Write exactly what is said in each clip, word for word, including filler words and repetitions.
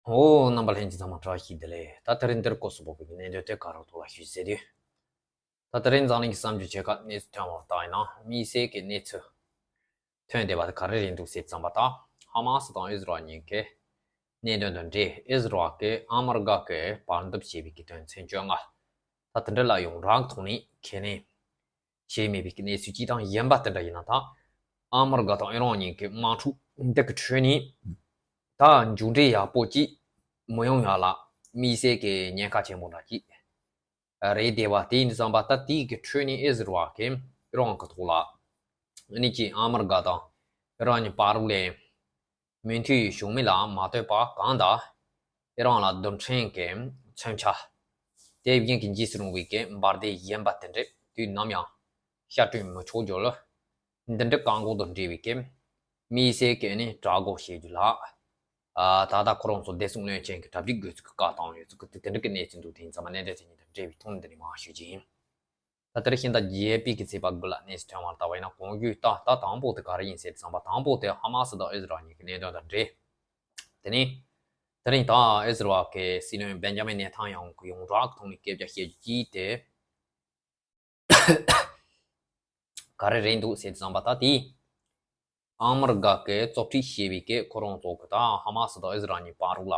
ཨོ། རྣམ་པ་ལྷན་རྒྱས་ཚང་མ་བཀྲ་ཤིས་བདེ་ལེགས། ད་དེ་རིང་འདིར་སྐོར་སུ་བབས་པའི་གནད་དོན་དེ་ག་རེ་ཐོག་ལ་ཞུས་ཟེར་དུས། ད་དེ་རིང་འཛམ་གླིང་གི་བསམ་རྒྱུ་ཆེ་ཁག་གནས་ཚུལ་ཐོན་པ་ལྟར་ཡིན་ན། དམིགས་བསལ་གྱི་གནས་ཚུལ་ཐོན་བསྡད་པ་དེ་ག་རེ་རེད་འདུག་ཟེར་བསམ་པ་དང་། ཧ་མ་སི་དང་ཨིས་ར་ཨེལ་གཉིས་ཀྱི་གནད་དོན་དང་འབྲེལ། ཨིས་ར་ཨེལ་གྱིས་ཨ་མི་རི་ཀ་གི་བར་འདུམ་བྱས་པའི་གི་དོན་ཚན་བཅོ་ལྔ་ད་དེ་འདྲ་ལ་ཡོངས་གྲགས་ཐོག་ནས་ཁས་ལེན་བྱས་མེད་པའི་གནས་ཚུལ་གཅིག་དང་། གཞན་པ་དེ་འདྲ་ཡིན་ན། ད་ཨ་མི་རི་ཀ་དང་ཨི་རན་གཉིས་ཀྱི་དམག་འཁྲུག་འདི་གི་ཁྲོད་ནས་ད་མཇུག་འབྲས་ཡག་པོ་ཅིག་མི་ཡོང་ཡ་ལ་དམིགས་བསལ་གྱི་ཉེན་ཁ་ཆེན་པོ་འདྲ་ཅིག་རེད་བསྡད་པ་དེ་ཡིན་དུས་ཙམ་པ། ད་དེའི་གི་ཁྲོད་ནས་ཨི་ཟི་རལ་གྱིས་ཨི་རན་གྱི་ཐོག་ལ་ཨ་ནི་ཅིག་ཨ་མི་རི་ཀ་དང་ཨི་རན་གཉིས་བར་ལ་མོས་མཐུན་བྱུང་མིན་ལ་མ་ལྟོས་པར། གང་ལྟར་ཨི་རན་ལ་རྡུལ་ཕྲན་གྱི་མཚོན་ཆ་དེ་བཞིན་གྱི་འཇིགས་སུ་རུང་བའི་གི་འབར་མདེལ་གཞན་པ་དེ་འདྲ་དུས་ནམ་ཡང་ཤར་བསྐྲུན་མི་ཆོག་རྒྱུ་ལ། འདི་འདྲའི་བཀག་འགོག་དང་འབྲེལ་བའི་གི་དམིགས་བསལ་གྱི་ཨ་ནི་དྲག་རྒོལ་བྱེད་རྒྱུ་ལ། ཨ། ད་ལྟ་ཁོ་རང་ཚོ་བདེ་སྲུང་བློན་ཆེན་གྱིས་གྲ་སྒྲིག་དགོས་ཚུལ་གྱི་བཀའ་བཏང་ཡོད་ཚུལ་གྱི་དེ་འདྲ་གི་གནས་ཚུལ་འདུག་དེ་ཡིན་ཙང་མ་གནད་དོན་དེ་གཉིས་དང་འབྲེལ་བའི་ཐོག་ནས་འདི་ནས་མར་ཞུ་རྒྱུ་ཡིན། ད་དེ་རིང་ཤིང་རྟ་བརྒྱད་པའི་གི་ཚེས་པ་དགུ་ལ་གནས་ཚུལ་ཐོན་པ་ལྟ་བ་ཡིན་ན། གོང་ཞུས་ལྟར་ད་དང་པོ་དེ་ག་རེ་ཡིན་ཟེར་དུས་ཙམ་པ། དང་པོ་དེ་ཧ་མ་སི་དང་ཨིས་རལ་གཉིས་ཀྱི་གནད་དོན་དང་འབྲེལ། དེ་ནས་དེ་རིང་ད་ཨིས་རལ་གྱི་སྲིད་བློན་བེན་ཇ་མིན་ནེ་ཐན་ཡ་ཧུ་གིས་ཡོངས་གྲགས་ཐོག་ནས་སྐད་ཆ་བཤད་རྒྱུ་གཅིག་དེ། ག་རེ་རེད་འདུག་ཟེར་དུས་ཙམ་པ། ད་དེ་ཨ་མི་རི་ཀ་གིས་གཙོ་ཁྲིད་བྱས་པའི་གི་ཁོ་རང་ཚོ་གི་ད་ཧ་མ་སི་དང་ཨིས་རལ་གཉིས་བར་ལ་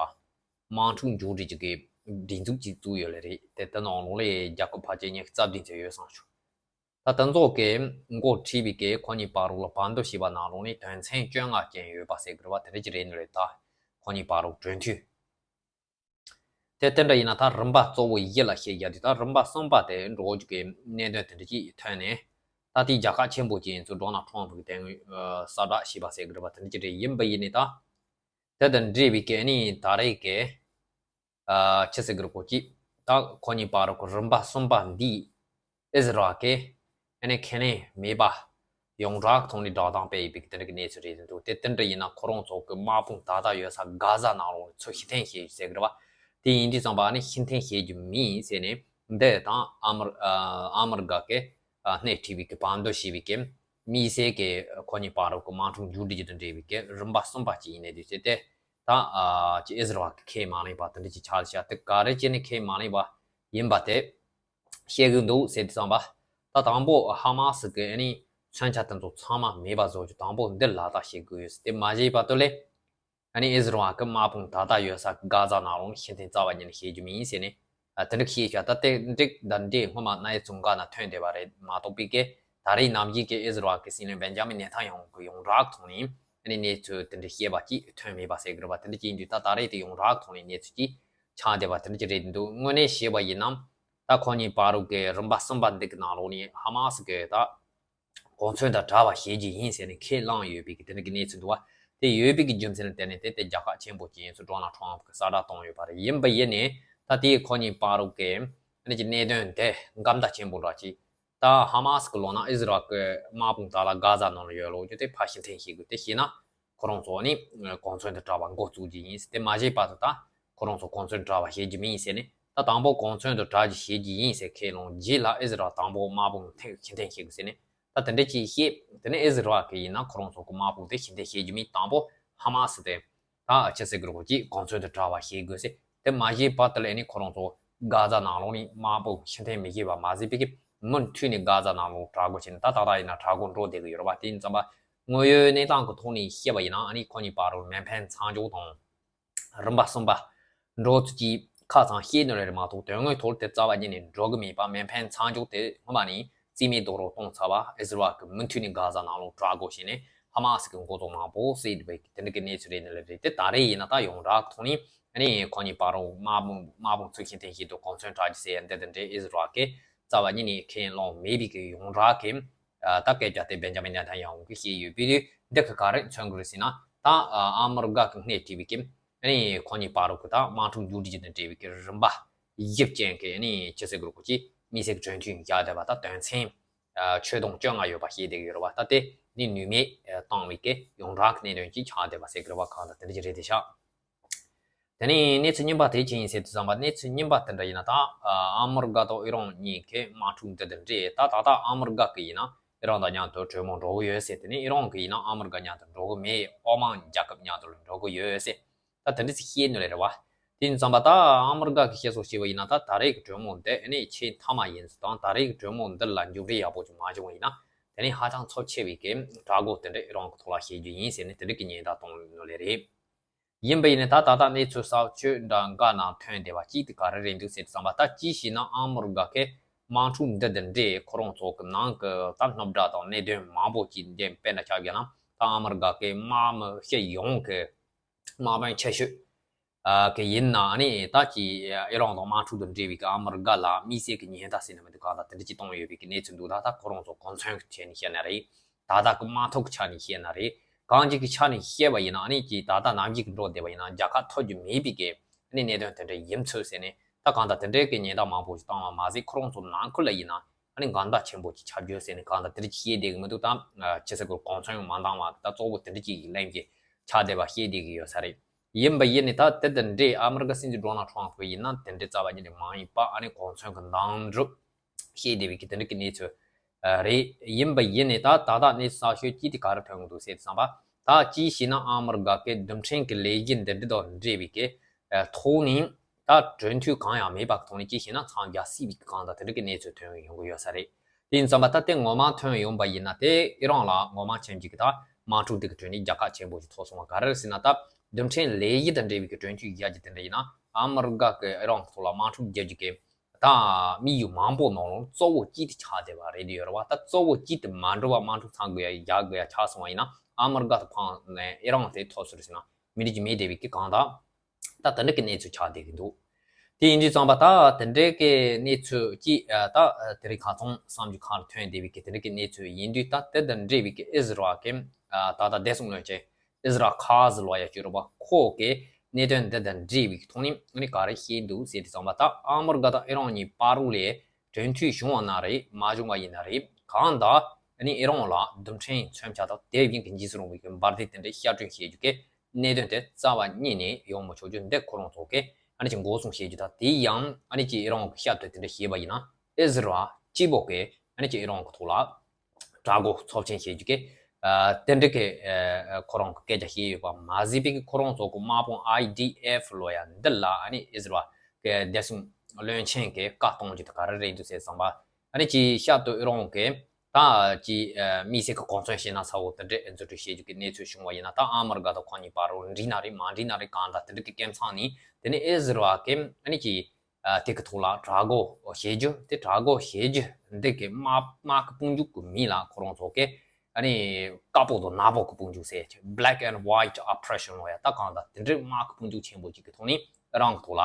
དམག་འཁྲུག་མཇུག་སྒྲིལ་གྱི་གི་སྒྲིག་འཛུགས་ཅིག་བཙུགས་ཡོད་ལེ་རེད། དེ་དེ་ནང་ལོགས་ལ་རྒྱལ་ཁབ་ཕལ་ཆེར་ཉི་ཤུ་རྩ་བདུན་ཙམ་ཡོད་བསམ་བྱུང་། ད་དེ་ཚོ་གིས་འགོ་ཁྲིད་པའི་གི་ཁོ་གཉིས་བར་ལ་བར་འདུམ་བྱས་པ་ནང་ལོགས་ནས་དོན་ཚན་བཅོ་ལྔ་ཅན་ཡོད་པ་ཟེར་གི་རེད་པ། དེ་འདྲ་ཅིག་རེད་ནི་རེད། ད་ཁོ་གཉིས་བར་ལ་གྲོས་མཐུན་དེ་དེ་འདྲ་ཡིན་ན། ད་རིམ་པ་གཙོ་བོ་བཞི་ལ་ཕྱེ་རྒྱུ་དེ། ད་རིམ་པ་གསུམ་པ་དེ་འགྲོ་རྒྱུ་གི་གནད་དོན་དེ་འདྲ་ཅིག་ཐོན་ནས། ད་དེའི་རྒྱལ་ཁ་ཆེན་པོ་ཅིག་ཡིན་ཚུལ་ཌོ་ནལ་ཊམ་ཕ་གིས་དེ་སྔོན་གསལ་བསྒྲགས་བྱས་པ་ཟེར་གི་རེད་པ། དེ་འདྲ་ཅིག་རེད། ཡིན་པ་ཡིན་ནི་ད་དེ་དང་འབྲེལ་བའི་གི་ཨ་ནི་ད་རེས་ཀྱི་ཨ་ཆི་ཟེར་གི་རེད་གོ་ཅིག་ད་ཁོ་གཉིས་བར་གྱི་རིམ་པ་གསུམ་པ་འདི་ཨིས་རལ་གྱིས་ཨ་ནི་ཁས་ལེན་མེད་པ། ཡོངས་གྲགས་ཐོག་ནས་བསྒྲགས་གཏམ་སྤེལ་ཡོད་པའི་གི་དེ་འདྲ་གི་གནས་ཚུལ་རེད་འདུག་དེ་དེ་འདྲ་ཡིན་ན་ཁོ་རང་ཚོ་གི་དམག་དཔུང་ད་ལྟ་ཡོད་ས་གྷ་ཛ་ནང་ལོགས་ནས་ཚུར་ཕྱིར་འཐེན་བྱེད་རྒྱུ་ཟེར་གི་རེད་པ། དེ་ཡིན་དུས་ཙམ་པ་ཨ་ནི་ཕྱིར་འཐེན་བྱེད་རྒྱུ་མིན་ཟེར་ནས། འདི་དང་ཨ་མི་རི་ཨ་ཨ་མི་རི་ཀ་གིས་ཨ་སྣེ་ཁྲིད་པའི་གི་བར་འདུམ་བྱས་པའི་གི་དམིགས་བསལ་གྱི་ཁོ་གཉིས་བར་གྱི་དམག་འཁྲུག་མཇུག་སྒྲིལ་རྒྱུ་དང་འབྲེལ་བའི་གི་རིམ་པ་གསུམ་པ་ཅིག་ཡིན་ནའི་དུས་ཚོད་དེ། ད་ཨ་ཅིག་ཨིས་རལ་གྱིས་ཁས་མ་ལེན་པ་དེ་འདྲ་ཅིག་ཆགས་ཤག་དེ་ག་རེ་བྱས་ནས་ཁས་མ་ལེན་པ་ཡིན་པ་དེ་བཤད་གི་འདུག་ཟེར་དུས་ཙམ་པ། ད་དང་པོ་ཧ་མ་སི་གིས་ཨ་ནི་མཚོན་ཆ་དེ་ཚོ་ཚང་མ་མེད་པ་བཟོ་རྒྱུ་དང་པོ་འདི་ལ་ལྟ་བྱེད་དགོས་ཡོད་ཟེར། དེ་མ་བྱས་བར་དུ་ལས་ཨ་ནི་ཨིས་རལ་གྱི་དམག་དཔུང་ད་ལྟ་ཡོད་ས་གྷ་ཛ་ནང་ལོགས་ཕྱིར་འཐེན་རྩ་བ་ཉིད་ནས་བྱེད་རྒྱུ་མིན་ཟེར་ནས། ཨ་དེ་འདྲ་བཤད་ཤག་ད་དེ་འགྲིག་ད་འདྲའི་སྔོན་མ་ནའི་ཙུང་ག་ན་ཐོན་བསྡད་པ་རེད་མ་གཏོགས་པའི་གི་ད་རེས་ནམ་རྒྱུན་གྱི་ཨིས་རལ་གྱི་སྲིད་བློན་བེན་ཇ་མིན་ནེ་ཐན་ཡ་ཧུ་གིས་ཡོངས་གྲགས་ཐོག་ནས་ཨ་ནི་གནས་ཚུལ་དེ་འདྲ་བཤད་པ་ཅིག་ཐོན་མེད་པ་ཟེར་གི་རེད་པ། དེ་འདྲ་ཅིག་ཡིན་དུས་ད་ད་རེས་དེ་ཡོངས་གྲགས་ཐོག་ནས་གནས་ཚུལ་ཅིག་ཆགས་བསྡད་པ་དེ་འདྲ་ཅིག་རེད་འདུག་དངོས་གནས་བཤད་པ་ཡིན་ན། ད་ཁོ་གཉིས་བར་གྱི་རིམ་པ་གསུམ་པ་འདི་གི་ནང་ལོགས་ནས་ཧ་མ་སི་གིས་ད་གོ་མཚོན་དང་བྲལ་བ་བྱེད་རྒྱུ་ཡིན་ཟེར་ནས་ཁས་བླངས་ཡོད་པའི་གི་དེ་འདྲ་གི་གནས་ཚུལ་འདུག་པ། དེ་ཡོད་པའི་གི་རྒྱུ་མཚན་ལ་བརྟེན་ནས་དེ་དེ་རྒྱལ་ཁ་ཆེན་པོ་ཅིག་ཡིན་ཚུལ་ཌོ་ནལ་ཊམ་ཕ་གིས་གསལ་བསྒྲགས་བཏང་ཡོད་པ་རེད། ཡིན་པ་ཡིན་ནའི་ད་དེ་ཁོ་གཉིས་བར་གྱི་ཨ་ནི་ཅིག་གནད་དོན་དེ་འགལ་ཟླ་ཆེན་པོ་འདྲ་ཅིག་ད་ཧ་མ་སི་གི་ལོག་ན་ཨིས་རལ་གྱི་དམག་དཔུང་ད་ལྟ་གྷ་ཛ་ནང་ལ་ཡོད་ལོག་རྒྱུ་དེ་ཕར་ཕྱིར་འཐེན་བྱེད་དགོས། དེ་བྱས་ན་ཁོ་རང་ཚོ་ནི་གོ་མཚོན་དང་བྲལ་བ་འགོ་བཙུགས་རྒྱུ་ཡིན། དེ་མ་བྱས་བར་དུ་ད་ཁོ་རང་ཚོ་གོ་མཚོན་བྲལ་བ་བྱེད་རྒྱུ་མིན་ཟེར་ནས། ད་དང་པོ་གོ་མཚོན་དང་བྲལ་རྒྱུ་བྱེད་རྒྱུ་ཡིན་ཟེར་ཁས་བླངས་རྗེས་ལ་ཨིས་རལ་དང་པོ་དམག་དཔུང་ཕྱིར་འཐེན་བྱེད་དགོས་ཟེར་ནས་ད་དེ་འདྲ་ཅིག་བཤད། དེ་ནས་ཨིས་རལ་གྱིས་ཡིན་ན་ཁོ་རང་ཚོ་གི་དམག་དཔུང་དེ་ཕྱིར་འཐེན་བྱེད་རྒྱུ་མིན། དང་པོ་ཧ་མ་སི་དེ་ད་ཆི་ཟེར་གི་རེད་གོ་ཅིག་གོ་མཚོན་དང་བྲལ་བ་བྱེད་དགོས་ཟེར། དེ་མ་བྱས་བར་དུ་ལ་ཨ་ནི་ཁོ་རང་ཚོ་གྷ་ཛ་ནང་ལོགས་ནས་དམག་དཔུང་ཕྱིར་འཐེན་མི་བྱེད་པ་མ་ཟད་པའི་གི་མུ་མཐུད་ནས་གྷ་ཛ་ནང་ལོགས་དྲག་རྒོལ་བྱས་ནས། ད་ད་ལྟ་ཡིན་ན་དྲག་རྒོལ་འགྲོ་བསྡད་ཀྱི་ཡོད་རེད་པ། དེ་ཡིན་ཙམ་པ་དངོས་ཡོད་གནས་སྟངས་ཀྱི་ཐོག་ནས་བཤད་པ་ཡིན་ན་ཨ་ནི་ཁོ་གཉིས་བར་ལ་མེ་འཕེན་མཚམས་འཇོག་དང་། རིམ་པ་གསུམ་པ་འགྲོ་ཚུལ་གྱི་ཁ་ཚང་བཤད་ནི་རེད་མ་གཏོགས་དོན་དངོས་ཐོག་དེ་རྩ་བ་ཉིད་ནས་འགྲོ་གི་མེད་པ། མེ་འཕེན་མཚམས་འཇོག་དེ་སྔོན་མ་ནས་རྩིས་མེད་རྡོག་རོལ་གཏོང་ཚར་བ། ཨིས་རལ་གྱིས་མུ་མཐུད་ནས་གྷ་ཛ་ནང་ལོགས་དྲག་རྒོལ་བྱས་ནས་ཧ་མ་སི་གི་འགོ་ཚོགས་མང་པོ་བསད་འགྲོ་བའི་དེ་འདྲ་གི་གནས་ཚུལ་རེད་ནི་ལ་རེད། དེ་ད་རེས་ཡིན་ན་ད་ཡོངས་གྲགས་ཐོག་ནས་ཨ་ནི་ཁོ་གཉིས་བར་ལ་དམག་དམག་དཔུང་ཚུར་ཕྱིར་འཐེན་བྱེད་དུ་གོ་མཚོན་བྲལ་རྒྱུ་ཟེར་ཡ་འདི་དེ་འདྲའི་ཨིས་རལ་གྱིས་རྩ་བ་ཉིད་ནས་ཁས་ལེན་མེད་པའི་གི་ཡོངས་གྲགས་ཀྱི་ད་སྐད་ཆ་དེ་བེན་ཇ་མིན་ནེ་ཐན་ཡ་ཧུ་གིས་བཤད་ཡོད་པའི་དུས་འདི་གི་ག་རེ་མཚོན་གི་རེད་ཟེར་ན། ད་ཨ་མི་རི་ཀ་གི་སྣེ་ཁྲིད་པའི་གི་ཨ་ནི་ཁོ་གཉིས་བར་གྱི་ད་དམག་འཁྲུག་མཇུག་སྒྲིལ་རྒྱུ་དང་འབྲེལ་བའི་གི་རིམ་པ་བཞི་ཅན་གྱི་ཨ་ནི་ཆི་ཟེར་དགོས་རེད་གོ་ཅིག་དམིགས་བསལ་གྱི་གྲོས་མཐུན་བཞག་བསྡད་པ། ད་དོན་ཚན་ཆོད་སྡོམ་བཅོ་ལྔ་ཡོད་པ་བཤད་བསྡད་ཀྱི་ཡོད་རེད་པ། ད་དེ་ནི་ནུས་མེད་བཏང་བའི་གི་ཡོངས་གྲགས་ཀྱི་གནད་དོན་ཅིག་ཆགས་བསྡད་པ་ཟེར་གྱི་རེད་པ། གང་ལྟར་དེ་འདྲ་ཅིག་རེད་དེ་ཤག་དེ་ནས་གནས་ཚུལ་རྙིང་པ་དེ་ཅི་ཡིན་ཟེར་དུས་ཙམ་པ། གནས་ཚུལ་རྙིང་པ་དེ་འདྲ་ཡིན་ན་ད་ཨ་མི་རི་ཀ་དང་ཨི་རན་གཉིས་ཀྱི་དམག་འཁྲུག་འདི་དང་འབྲེལ། ད་ད་ལྟ་ཨ་མི་རི་ཀ་གིས་ཡིན་ན་ཨི་རན་དང་མཉམ་དུ་གྲོས་མོལ་འགྲོ་གི་ཡོད་ཟེར། དེ་ནས་ཨི་རན་གྱིས་ཡིན་ན་ཨ་མི་རི་ཀ་མཉམ་དུ་འགྲོ་གི་མེད། ཨོ་མན་རྒྱལ་ཁབ་མཉམ་དུ་ལ་འགྲོ་གི་ཡོད་ཟེར། ད་ ད་དེ་འདྲ་ཅིག་བཤད་ནི་རེད་བ། དེ་ཡིན་ཙང་པ་ད་ཨ་མི་རི་ཀ་གི་བཤད་སྲོལ་བྱས་པ་ཡིན་ན། ད་ད་རེས་ཀྱི་གྲོས་མོལ་འདི་ཨ་ནི་ཆེས་མཐའ་མ་ཡིན་ཙང་། ད་རེས་ཀྱི་གྲོས་མོལ་འདི་ལ་མཇུག་འབྲས་ཡག་པོ་ཅིག་མ་བྱུང་བ་ཡིན་ན། དེ་ནས་ཧ་ཅང་ཚབས་ཆེ་བའི་གི་དྲག་རྒོལ་དེ་འདྲ་ཨི་རན་གྱི་ཐོག་ལ་བྱེད་རྒྱུ་ཡིན་ཟེར་ནས་དེ་འདྲ་གི་ཉེན་བརྡ་གཏོང་ཡོད་ནོ་ལེ་རེད། ཡིན་པ་ཡིན་ནའི་ད་ད་ལྟ་གནས་ཚུལ་གསར་ཤོས་འདྲ་འགའ་ནང་ཐོན་བསྡད་པ་གཅིག་དེ་ག་རེ་རེད་འདུག་ཟེར་དུས་ཙམ་པ། ད་གཅིག་བྱས་ན་ཨ་མི་རི་ཀ་གི་དམག་འཁྲུག་འདི་དང་འབྲེལ་ཁོ་རང་ཚོ་གི་ནང་གི་ད་སློབ་གྲྭ་དང་གནད་དོན་མང་པོ་ཅིག་འདི་དཔེར་ན་ཆ་བཞག་ན། ད་ཨ་མི་རི་ཀ་གི་དམག་མི་སྤྱི་ཡོངས་ཀྱི་དམག་དཔོན་ཆེ་ཤོས་ཨ་གི་ཡིན་ན་ཨ་ནི་ད་ཅི་ཨི་རན་དང་དམག་འཁྲུག་དང་འབྲེལ་བའི་གི་ཨ་མི་རི་ཀ་ལ་དམིགས་བསལ་གྱི་ཉེན་བརྡ་ཟེར་ན་མི་འདུག་གང་ལྟར་དེ་འདྲ་ཅིག་གཏོང་ཡོད་པའི་གི་གནས་ཚུལ་འདུག་ད་ད་ཁོ་རང་ཚོ་གོ་མཚོན་གྱི་ཆ་ནས་བཤད་ན་རེད། ད་ལྟ་གི་དམག་འཐབ་ཀྱི་ཆ་ནས་བཤད་ན་རེད། གང་ཅིག་གི་ཆ་ནས་བཤད་པ་ཡིན་ན་ཨ་ནི་ཅི་ད་ལྟ་ནམ་ཞིག་གི་འགྲོ་བསྡད་པ་ཡིན་ན་རྒྱལ་ཁ་ཐོབ་རྒྱུ་མེད་པའི་གི་ཨ་ནི་གནད་དོན་དེ་འདྲ་ཡིན་ཚོད་ཟེར་ནས། ད་གང་ལྟར་དེ་འདྲའི་གི་ཉེན་བརྡ་མང་པོ་ཞིག་བཏང་བ་མ་ཟད། ཁོ་རང་ཚོ་ནང་ཁུལ་ལ་ཡིན་ན་ཨ་ནི་འགལ་ཟླ་ཆེན་པོ་ཅིག་ཆགས་རྒྱུ་ཟེར་ནས་གང་ལྟར་དེ་འདྲ་ཅིག་བཤད་བསྡད་གི་མི་འདུག་ད་ཅི་ཟེར་དགོས། གོ་མཚོན་མ་འདང་བ་ད་གཙོ་བོ་དེ་འདྲ་ཅིག་གི་ལན་གྱི་ཆགས་བསྡད་པ་བཤད་བསྡད་གི་ཡོད་ས་རེད། ཡིན་པ་ཡིན་ནའི་ད་དེ་དང་འབྲེལ་ཨ་མི་རི་ཀ་སྲིད་འཛིན་ཌོ་ནལ་ཊམ་ཕི་ཡིན་ན་དེ་འདྲའི་རྩ་བ་ཉིད་ནས་མ་ཡིན་པ་ཨ་ནི་གོ་མཚོན་གྱི་འདང་གྲུབ་བཤད་བསྡད་པའི་གི་དེ་འདྲ་གི་གནས་ཚུལ་ཨ་རེད། ཡིན་པ་ཡིན་ནའི་ད་ད་ལྟ་གནས་ཚུལ་གསར་ཤོས་གཅིག་དེ་ག་རེ་ཐོན་གི་འདུག་ཟེར་དུས་ཙམ་པ། ད་གཅིག་བྱས་ན་ཨ་མི་རི་ཀ་གི་རྡུལ་ཕྲན་གྱི་ལས་གཞི་འདི་འདི་དང་འབྲེལ་བའི་གི་ཨ་ཐོག་ནས་ད་གྲོས་མཐུན་གང་ཡང་མེད་པ་གི་ཐོག་ནས་གཅིག་བྱས་ན་མཚམས་རྒྱག་སྲིད་པའི་གི་གང་ལྟར་དེ་འདྲ་གི་གནས་ཚུལ་ཐོན་ཡོང་གི་ཡོད་ས་རེད། དེ་ཡིན་ཙང་པ་ད་དེ་ངོ་མ་ཐོན་ཡོང་པ་ཡིན་ན། དེ་ཨི་རན་ལ་ངོ་མ་ཆེན་གཅིག་གི་ད་དམག་འཁྲུག་འདི་གི་ཁྲོད་ནས་རྒྱལ་ཁ་ཆེན་པོ་ཞིག་ཐོབ་སོང་བ་ག་རེ་རེད་ཟེར་ན། ད་རྡུལ་ཕྲན་ལས་གཞི་དང་འབྲེལ་བའི་གི་གྲོས་མཐུན་བཞག་རྒྱུ་དེ་འདྲ་ཡིན་ན། ཨ་མི་རི་ཀ་གི་ཨི་རན་གི་ཐོག་ལ་དམག་འཁྲུག་རྒྱག་རྒྱུ་གི་ད་དམིགས་ཡུལ་མང་པོ་ནང་ལོགས་གཙོ་བོ་གཅིག་དེ་ཆགས་བསྡད་པ་རེད་དེ་ཡོད་རེད་བ། ད་གཙོ་བོ་གཅིག་དེ་མ་འགྲུབ་པ་དམག་འཁྲུག་ཚང་དགོས་ཡ་རྒྱག་དགོས་ཡ་ཆགས་སོང་བ་ཡིན་ན། ཨ་མི་རི་ཀ་དང་ཕང་ནས་ཨི་རན་དེ་ཐོབ་སོང་རེད་ཟེར་ན་མི་འགྲིག་རྒྱུ་མེད་བསྡད་པའི་གི་གང་ལྟར་ད་དེ་འདྲ་གི་གནས་ཚུལ་ཆགས་བསྡད་ཀྱི་འདུག་དེ་ཡིན་དུས་ཙམ་པ་ད་དེ་འདྲའི་གི་གནས་ཚུལ་གྱིས་ད་དེ་རིང་ཁ་སང་བསམ་རྒྱུ་ཁ་ལ་ཐོན་བསྡད་པའི་གི་དེ་འདྲའི་གི་གནས་ཚུལ་ཡིན་དུས། ད་དེ་དང་འབྲེལ་བའི་གི་ཨི་ཟི་རལ་གི་ད་ལྟ་བདེ་སྲུང་བློན་ཆེན་ཨི་ཟི་རལ་ཁ་ཛི་ལོ་ཡ་ཅིག་ཡོད་རེད་བ། ཁོ་གི་གནད་དོན་འདི་དང་འབྲེལ་བའི་གི་ཐོག་ནས་ཨ་ནི་ག་རེ་བཤད་འདུག་ཟེར་དུས་ཙམ་པ། ད་ཨ་མི་རི་ཀ་དང་ཨི་རན་གཉིས་བར་ལ་གྲོས་མཐུན་བྱུང་བ་ན་རེད། མ་བྱུང་བ་ཡིན་ན་རེད། གང་ལྟར་ཨ་ནི་ཨི་རན་ལ་རྡུལ་ཕྲན་མཚོན་ཆ་དང་དེ་བཞིན་གྱི་འཇིགས་སུ་རུང་བའི་གི་འབར་མདེལ་དེ་འདྲའི་གཤགས་བཅོས་བྱེད་རྒྱུ་གི་གནད་དོན་དེ་རྩ་བ་ཉིད་ནས་ཡོང་མི་ཆོག་རྒྱུ་འདི་ཁོ་རང་ཚོ་གིས་ཨ་ནི་ཅིག་འགོག་སྲུང་བྱེད་རྒྱུ་དང་། དེ་ཡང་ཨ་ནི་ཅིག་ཨི་རན་གྱི་ཤར་དུ་དེ་འདྲ་བྱས་པ་ཡིན་ན་ཨི་ཟི་རལ་གཅིག་པོ་གིས་ཨ་ནི་ཅིག་ཨི་རན་གྱི་ཐོག་ལ་དྲག་རྒོལ་ཚབས་ཆེན་བྱེད་རྒྱུ་གི་ཨ་དེ་འདྲ་གི་ཨ་ཁོ་རང་གི་སྐད་ཆ་བཤད་ཡོད་པ་མ་ཟད་པའི་གི་ཁོ་རང་ཚོ་གི་དམག་དཔུང་ཨའི་ཌི་ཨེཕ་ལོ་ཡ་འདི་ལ་ཨ་ནི་ཨི་ཟི་རལ་གི་བདེ་སྲུང་བློན་ཆེན་གྱིས་བཀའ་གཏོང་རྒྱུ་དེ་ག་རེ་རེད་འདུག་ཟེར་བསམ་པ། ཨ་ནི་ཅིག་ཤར་དུ་ཨི་རན་གྱི་ད་ཅིག་ཨ་དམིགས་བསལ་གྱི་གོ་མཚོན་བྱས་ན་ཚ་བོ་དེ་འདྲའི་འཛུལ་སྒྲིག་བྱེད་རྒྱུ་གི་གནས་ཚུལ་བྱུང་བ་ཡིན་ན། ད་ཨ་མི་རི་ཀ་དང་ཁོ་གཉིས་བར་རུ་འགྲིག་ན་རེད། མ་འགྲིག་ན་རེད། གང་ལྟར་དེ་འདྲ་གི་སྐད་མཚམས་ནས་དེ་ནས་ཨི་ཟི་རལ་གྱིས་ཨ་ནི་ཅིག་ཨ་དེ་གི་ཐོག་ལ་དྲག་རྒོལ་བྱེད་རྒྱུ་དེ། དྲག་རྒོལ་བྱེད་རྒྱུ་འདི་གི་དམག་དམག་གི་དཔུང་འཇུག་གི་མིང་ལ་ཁོ་རང་ཚོ་གིས་ཨ་ནི་དཀར་པོ་དང་ནག་པོ་གི་དཔུང་འཇུག་ཟེར། Black and White Oppression ལོ་ཡ། ད་གང་ལྟར་དེ་འདྲའི་དམག་གི་དཔུང་འཇུག་ཆེན་པོ་ཅིག་གི་ཐོག་ནས་ཨི་རན་གྱི་ཐོག་ལ་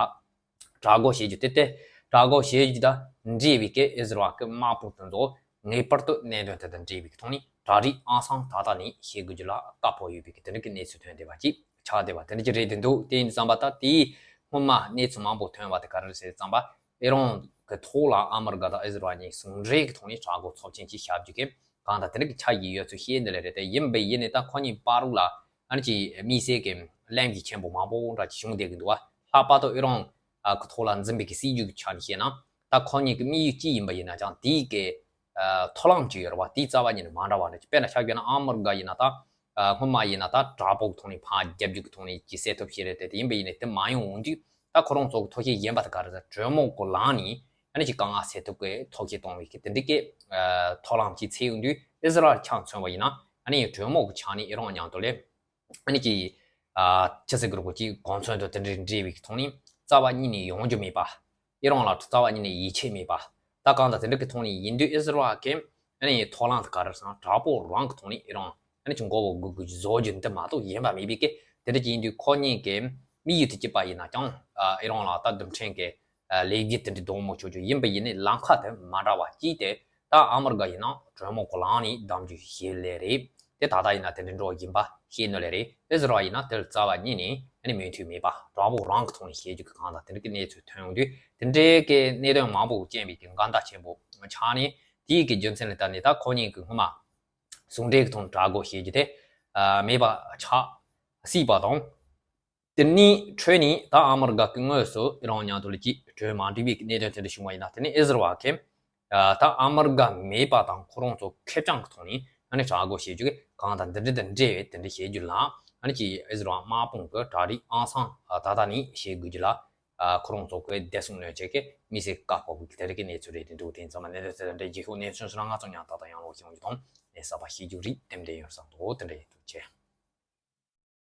དྲག་རྒོལ་བྱེད་རྒྱུ་དེ་སྟེ། དྲག་རྒོལ་བྱེད་རྒྱུ་དང་འབྲེལ་བའི་གི་ཨི་ཟི་རལ་གྱི་དམག་དཔུང་དེ་ཚོ་ངེས་པར་དུ་གནད་དོན་དེ་དང་འབྲེལ་བའི་གི་ཐོག་ནས་གྲ་སྒྲིག་ཨང་སང་ད་ལྟ་ནས་བྱེད་དགོས་རྒྱུ་ལ་བཀའ་ཕོབ་ཡོད་པའི་གི་དེ་འདྲ་གི་གནས་ཚུལ་ཐོན་བསྡད་པ་ཅིག་ཆགས་བསྡད་པ་དེ་འདྲ་ཅིག་རེད་དེ་འདུག་དེ་ཡིན་དུས་ཙམ་པ་ད་དེའི་སྔོན་མ་གནས་ཚུལ་མང་པོ་ཐོན་པ་དེ་ག་རེ་རེད་ཟེར་དུས་ཙམ་པ། ཨི་རན་གྱི་ཐོག་ལ་ཨ་མི་རི་ཀ་དང་ཨི་ཟི་རལ་གཉིས་ཟུང་འབྲེལ་གྱི་ཐོག་ནས་དྲག་རྒོལ་ཚབས་ཆེན་ཅིག་བྱ་རྒྱུ་གི་གང་ལྟར་དེ་འདྲ་གི་ཆགས་ཀྱི་ཡོད་ཚུལ་བཤད་འདི་ལས་རེད་དེ། ཡིན་པའི་ཡིན་ནས་ད་ཁོ་གཉིས་བར་ལ་ཨ་ནི་ཅིག་དམིགས་བསལ་གྱི་ལན་གྱི་ཆེན་པོ་མང་པོ་འདྲ་ཅིག་བྱུང་བསྡད་ཀྱི་འདུག་བ། ལྷག་པར་དུ་ཨི་རན་གྱི་ཐོག་ལ་འཛིན་པའི་གི་སྲིད་ཇུས་ཀྱི་ཆ་ནས་བཤད་ན། ད་ཁོ་གཉིས་ཀྱི་དམིགས་ཡུལ་གཅིག་ཡིན་པ་ཡིན་ན་ཀྱང་དེའི་གི་མཐོང་ལམ་གཅིག་ཡོད་རེད་བ། དེའི་རྩ་བ་ཉིད་ནས་མ་འདྲ་བ་འདྲ་ཅིག་དཔེར་ན་ཆ་བཞག་ན་ཨ་མི་རི་ཀ་ཡིན་ན་ད་སྔོན་མ་ཡིན་ན་ད་དྲག་པོ་གི་ཐོག་ནས་ཕར་རྒྱབ་རྒྱུ་གི་ཐོག་ནས་ཅིག་སེལ་ཐབས་བྱས་རེད་དེ། དེ་ཡིན་པ་ཡིན་ནས་དེ་མ་ཡོང་འོང་དུས་ད་ཁོ་རང་ཚོ་གི་ཐབས་ཤེས་གཞན་པ་དེ་ག་རེ་ཟེར། གྲོས་མོལ་གྱི་ལམ་ནས་ཨ་ནི་ཅིག་དཀའ་ངལ་སེལ་ཐབས་ཀྱི་ཐབས་ཤེས་གཏོང་བའི་གི་དེ་འདྲ་གི་མཐོང་ལམ་ཅིག་འཚོལ་ཡོང་དུས། ཨི་ཟི་རལ་ཆ་མཚོན་པ་ཡིན་ན་ཨ་ནི་གྲོས་མོལ་གྱི་ཆ་ནས་ཨི་རན་མཉམ་དུ་ལས་ཨ་ནི་ཅིག་ཆི་ཟེར་དགོས་རེད། ཁོ་ཅིག་གོ་མཚོན་དང་དེ་འདྲའི་འབྲེལ་བའི་གི་ཐོག་ནས་རྩ་བ་ཉིད་ནས་ཡོང་རྒྱུ་མེད་པ། ཨི་རན་ལ་རྩ་བ་ཉིད་ནས་ཡིད་ཆེས་མེད་པ། ད་གང་ལྟར་དེ་འདྲ་གི་ཐོག་ནས་ཡིན་དུས་ཨི་ཟི་རལ་གྱིས་ཨ་ནི་མཐོང་ལམ་དེ་ག་རེ་ཟེར་ན། དྲག་པོ་རང་གི་ཐོག་ནས་ཨི་རན་ཨ་ནི་ཅིག་མགོ་བོ་སྒུར་སྒུར་བཟོ་རྒྱུ་འདི་མ་གཏོགས་གཞན་པ་མེད་པའི་གི་དེ་འདྲ་ཅིག་ཡིན་དུས། ཁོ་གཉིས་ཀྱི་དམིགས་ཡུལ་དེ་གཅིག་པ་ཡིན་ན་ཀྱང་ཨི་རན་ལ་ད་རྡུལ་ཕྲན་གྱི་ལས་འགུལ་དེ་འདྲ་གཏོང་མི་ཆོག་རྒྱུ། ཡིན་པ་ཡིན་ནའི་ལམ་ཁ་དེ་མ་འདྲ་བ་གཅིག་དེ། ད་ཨ་མི་རི་ཀ་ཡིན་ན་གྲོས་མོལ་གྱི་ལམ་ནས་གདམ་རྒྱུ་ཞིག་ལས་རེད་དེ། ད་ལྟ་ཡིན་ན་དེ་འདྲ་འགྲོ་བཞིན་པ་ཤེས་ནོ་ལས་རེད། ཨི་ཟི་རལ་ཡིན་ན་དེར་རྩ་བ་ཉིད་ནས་ཨ་ནི་མོས་མཐུན་མེད་པ། དྲག་པོ་རང་གི་ཐོག་ནས་བྱེད་རྒྱུ་གི་གང་ལྟར་དེ་འདྲ་གི་གནས་ཚུལ་ཐོན་ཡོང་དུས། དེ་འདྲའི་གི་གནད་དོན་མང་པོ་རྐྱེན་པའི་གི་འགལ་ཟླ་ཆེན་པོ་ཆགས་ནས། དེའི་གི་རྒྱུ་མཚན་ལ་བརྟེན་ནས་ད་ཁོ་གཉིས་ཀྱི་སྔོན་མ་ཟུང་འབྲེལ་གྱི་ཐོག་ནས་དྲག་རྒོལ་བྱེད་རྒྱུ་དེ་མེད་པ་ཆགས་སྲིད་པ་དང་། དེ་ནས་འཕྲོས་ནས་ད་ཨ་མི་རི་ཀ་གི་དངོས་སུ་ཨི་རན་མཉམ་དུ་ལ་ཅིག་གྲོས་མ་འགྲིག་པའི་གནད་དོན་དེ་འདྲ་བྱུང་བ་ཡིན་ན། དེ་ནས་ཨི་ཟི་རལ་གྱིས་ད་ཨ་མི་རི་ཀ་མེད་པ་དང་ཁོ་རང་ཚོ་ཁེར་རྐྱང་གི་ཐོག་ནས་ཨ་ནི་དྲག་རྒོལ་བྱེད་རྒྱུ་གི་གང་དང་འདི་འདྲ་དང་འབྲེལ་བའི་དེ་འདྲ་བྱེད་རྒྱུ་ལ་ ཨ་ནི་ཅི་ཨི་ཟི་རལ་དམག་དཔུང་གི་དྲག་རིགས་ཨང་སང་ད་ལྟ་ནས་བྱེད་དགོས་རྒྱུ་ལ། ཁོ་རང་ཚོ་གི་བདེ་སྲུང་ལོན་བྱེད་ཀྱི་མི་སེར་བཀག་ཕབ་དེ་རིགས་ཀྱི་གནས་ཚུལ་རེད། དེ་འདུག་དེ་ཚང་མ་གནས་ཚུལ་དེ་འདྲ་རྒྱལ་ཁབ་གནས་ཚུལ་སོང་ན་ང་ཚོ་ཡང་ཏག་ཏག་ཡང་ལོག་བྱུང་རྒྱུ་དང་གནས་གསར་པ་ཤེས་རྒྱུ་རིགས་དེ་འདྲ་ཡོད་བསམ་འདུག་དེ་འདྲ་ཡིན་འདུག་ཅེས།